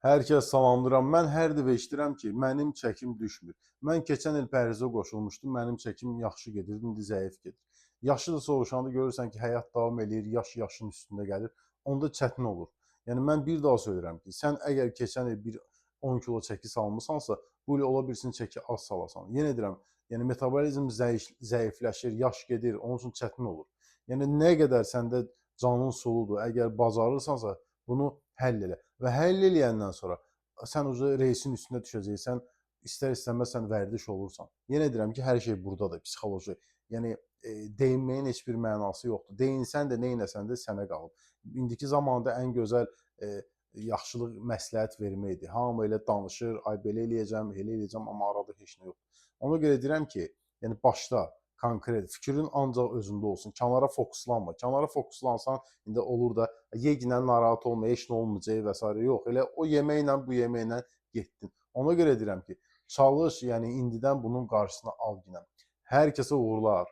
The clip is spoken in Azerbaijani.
Hər kəs salamlayıram. Mən hər dəfə eşidirəm ki, mənim çəkim düşmür. Mən keçən il pərhizə qoşulmuşdum. Mənim çəkim yaxşı gedirdi, indi zəif gedir. Yaşı da soruşanda görürsən ki, həyat davam eləyir, yaş yaşın üstündə gəlir. Onda çətin olur. Yəni mən bir daha söyləyirəm ki, sən əgər keçən il bir 10 kilo çəki salmısansa, bu il ola bilsin çəki az salasan. Yenə deyirəm, yəni metabolizm zəifləşir, yaş gedir, onun üçün çətin olur. Yəni nə qədər səndə canın suludur, əgər bacarırsansa, bunu həll elə. Və həll eləyəndən sonra sən o reysin üstünə düşəcəksən, istər-istəməz sən vərdiş olursan. Yenə deyirəm ki, hər şey burdadır, psixoloji. Yəni deyinməyin heç bir mənası yoxdur. Deyinsən də, neynəsən də sənə qalıb. İndiki zamanda ən gözəl yaxşılıq məsləhət verməkdir. Hamı elə danışır, ay belə eləyəcəm, elə eləyəcəm, amma arada heç nə yoxdur. Ona görə deyirəm ki, yəni başda konkret fikrin ancaq özündə olsun. Kənara fokuslanma. Kənara fokuslansan indi olur da yeginə narahat olma, heç nə olmayacaq və sairə. Yox, elə o yeməklə bu yeməklə getdin. Ona görə deyirəm ki, çalış, yəni indidən bunun qarşısını al ginən. Hər kəsə uğurlar.